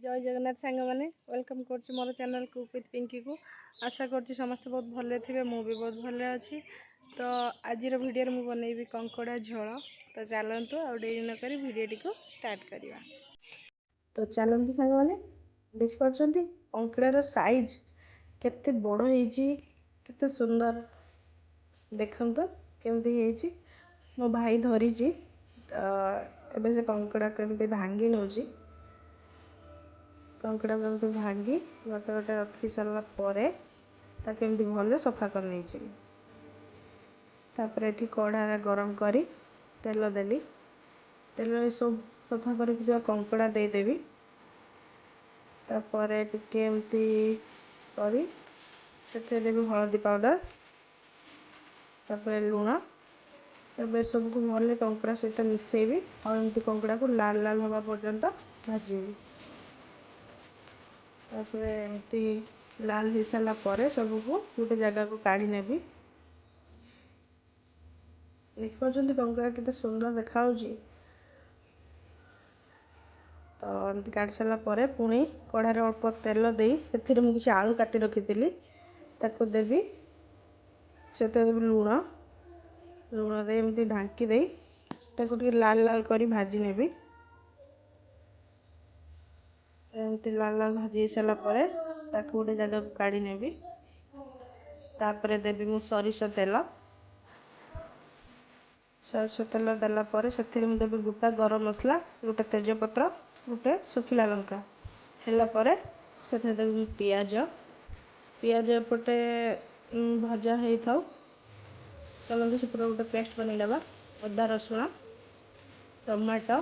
ଜୟ ଜଗନ୍ନାଥ ସାଙ୍ଗମାନେ, welcome କରୁଛି ମୋର ଚ୍ୟାନେଲ୍ କୁକ୍ ୱିଥ୍ ପିଙ୍କିକୁ। ଆଶା କରୁଛି ସମସ୍ତେ ବହୁତ ଭଲରେ ଥିବେ। ମୁଁ ବି ବହୁତ ଭଲରେ ଅଛି। ତ ଆଜିର ଭିଡ଼ିଓରେ ମୁଁ ବନେଇବି କଙ୍କଡ଼ା ଝୋଳ। ତ ଚାଲନ୍ତୁ, ଆଉ ଡେରି ନକରି ଭିଡ଼ିଓଟିକୁ ଷ୍ଟାର୍ଟ କରିବା। ତ ଚାଲନ୍ତୁ ସାଙ୍ଗମାନେ, ଦେଖିପାରୁଛନ୍ତି କଙ୍କଡ଼ାର ସାଇଜ୍ କେତେ ବଡ଼ ହେଇଛି, କେତେ ସୁନ୍ଦର। ଦେଖନ୍ତୁ କେମିତି ହେଇଛି। ମୋ ଭାଇ ଧରିଛି। ତ ଏବେ ସେ କଙ୍କଡ଼ାକୁ ଏମିତି ଭାଙ୍ଗି ନେଉଛି। କଙ୍କଡ଼ାକୁ ଏମିତି ଭାଙ୍ଗି ଗୋଟେ ଗୋଟେ ରଖି ସାରିଲା ପରେ ତାକୁ ଏମିତି ଭଲରେ ସଫା କରିନେଇଛି। ତାପରେ ଏଠି କଢ଼ାରେ ଗରମ କରି ତେଲ ଦେଲି। ତେଲରେ ସବୁ ସଫା କରିକି କଙ୍କଡ଼ା ଦେଇଦେବି। ତାପରେ ଟିକେ ଏମିତି କରି ସେଥିରେ ଦେବି ହଳଦୀ ପାଉଡ଼ର, ତାପରେ ଲୁଣ। ତାପରେ ସବୁକୁ ଭଲରେ କଙ୍କଡ଼ା ସହିତ ମିଶାଇବି ଆଉ ଏମିତି କଙ୍କଡ଼ାକୁ ଲାଲ ଲାଲ ହେବା ପର୍ଯ୍ୟନ୍ତ ଭାଜିବି। ତାପରେ ଏମିତି ଲାଲ ହେଇସାରିଲା ପରେ ସବୁକୁ ଗୋଟେ ଜାଗାକୁ କାଢ଼ି ନେବି। ଦେଖିପାରୁଛନ୍ତି କଙ୍କଡ଼ା କେତେ ସୁନ୍ଦର ଦେଖାହେଉଛି। ତ ଏମିତି କାଢ଼ି ସାରିଲା ପରେ ପୁଣି କଢ଼ାରେ ଅଳ୍ପ ତେଲ ଦେଇ ସେଥିରେ ମୁଁ କିଛି ଆଳୁ କାଟି ରଖିଥିଲି, ତାକୁ ଦେବି। ସେଥିରେ ଦେବି ଲୁଣ। ଲୁଣ ଦେଇ ଏମିତି ଢାଙ୍କି ଦେଇ ତାକୁ ଟିକେ ଲାଲ ଲାଲ କରି ଭାଜି ନେବି। ଏମିତି ଲାଲ ଲାଲ ଭାଜି ହେଇସାରିଲା ପରେ ତାକୁ ଗୋଟେ ଜାଗାକୁ କାଢ଼ି ନେବି। ତାପରେ ଦେବି ମୁଁ ସୋରିଷ ତେଲ। ସୋରିଷ ତେଲ ଦେଲା ପରେ ସେଥିରେ ମୁଁ ଦେବି ଗୋଟା ଗରମ ମସଲା, ଗୋଟେ ତେଜପତ୍ର, ଗୋଟେ ଶୁଖିଲା ଲଙ୍କା। ହେଲା ପରେ ସେଥିରେ ଦେବି ମୁଁ ପିଆଜ। ପିଆଜ ଏପଟେ ଭଜା ହେଇଥାଉ। ଚାଲନ୍ତୁ, ସେପଟେ ଗୋଟେ ପେଷ୍ଟ ବନେଇ ନେବା। ଅଦା, ରସୁଣ, ଟମାଟୋ,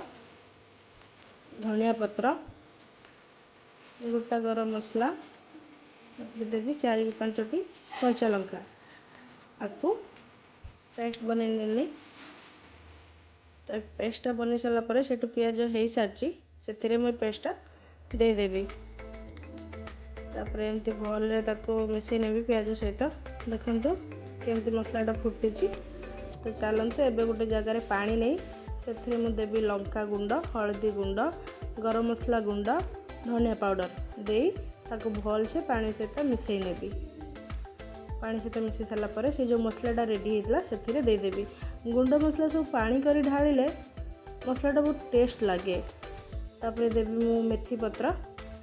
ଧନିଆ ପତ୍ର, ଗୋଟା ଗରମ ମସଲା, ତାପରେ ଦେବି ଚାରି ପାଞ୍ଚଟି କଞ୍ଚା ଲଙ୍କା। ଆକୁ ପେଷ୍ଟ ବନେଇ ନେଲି। ତ ପେଷ୍ଟଟା ବନେଇ ସାରିଲା ପରେ ସେଠୁ ପିଆଜ ହେଇସାରିଛି, ସେଥିରେ ମୁଁ ପେଷ୍ଟଟା ଦେଇଦେବି। ତାପରେ ଏମିତି ଭଲରେ ତାକୁ ମିଶାଇ ନେବି ପିଆଜ ସହିତ। ଦେଖନ୍ତୁ କେମିତି ମସଲାଟା ଫୁଟିଛି। ତ ଚାଲନ୍ତୁ, ଏବେ ଗୋଟେ ଜାଗାରେ ପାଣି ନେଇ ସେଥିରେ ମୁଁ ଦେବି ଲଙ୍କା ଗୁଣ୍ଡ, ହଳଦୀ ଗୁଣ୍ଡ, ଗରମ ମସଲା ଗୁଣ୍ଡ, ଧନିଆ ପାଉଡ଼ର ଦେଇ ତାକୁ ଭଲସେ ପାଣି ସହିତ ମିଶାଇ ନେବି। ପାଣି ସହିତ ମିଶାଇ ସାରିଲା ପରେ ସେ ଯେଉଁ ମସଲାଟା ରେଡ଼ି ହେଇଥିଲା, ସେଥିରେ ଦେଇଦେବି। ଗୁଣ୍ଡ ମସଲା ସବୁ ପାଣି କରି ଢାଳିଲେ ମସଲାଟା ବହୁତ ଟେଷ୍ଟ ଲାଗେ। ତାପରେ ଦେବି ମୁଁ ମେଥି ପତ୍ର,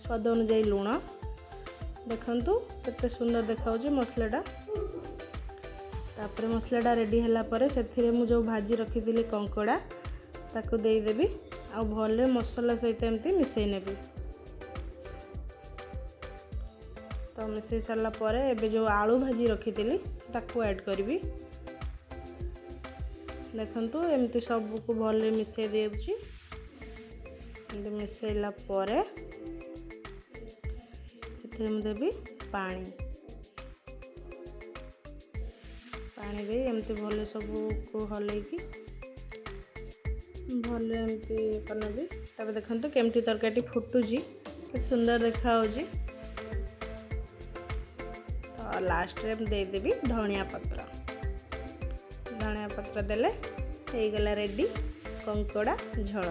ସ୍ୱାଦ ଅନୁଯାୟୀ ଲୁଣ। ଦେଖନ୍ତୁ କେତେ ସୁନ୍ଦର ଦେଖାଯାଉଛି ମସଲାଟା। ତାପରେ ମସଲାଟା ରେଡ଼ି ହେଲା ପରେ ସେଥିରେ ମୁଁ ଯେଉଁ ଭାଜି ରଖିଥିଲି କଙ୍କଡ଼ା, ତାକୁ ଦେଇଦେବି ଆଉ ଭଲରେ ମସଲା ସହିତ ଏମିତି ମିଶାଇ ନେବି। ତ ମିଶାଇ ସାରିଲା ପରେ ଏବେ ଯେଉଁ ଆଳୁ ଭାଜି ରଖିଥିଲି, ତାକୁ ଆଡ଼୍ କରିବି। ଦେଖନ୍ତୁ, ଏମିତି ସବୁକୁ ଭଲରେ ମିଶାଇ ଦେଉଛି। ଏମିତି ମିଶାଇଲା ପରେ ସେଥିରେ ମୁଁ ଦେବି ପାଣି। ପାଣି ଦେଇ ଏମିତି ଭଲ ସବୁକୁ ହଲେଇକି ଭଲ ଏମିତି କରିନେବି। ତାପରେ ଦେଖନ୍ତୁ କେମିତି ତରକାରୀଟି ଫୁଟୁଛି, କେତେ ସୁନ୍ଦର ଦେଖାହେଉଛି। ତ ଲାଷ୍ଟରେ ମୁଁ ଦେଇଦେବି ଧନିଆ ପତ୍ର। ଧନିଆ ପତ୍ର ଦେଲେ ହେଇଗଲା ରେଡ଼ି କଙ୍କଡ଼ା ଝୋଳ।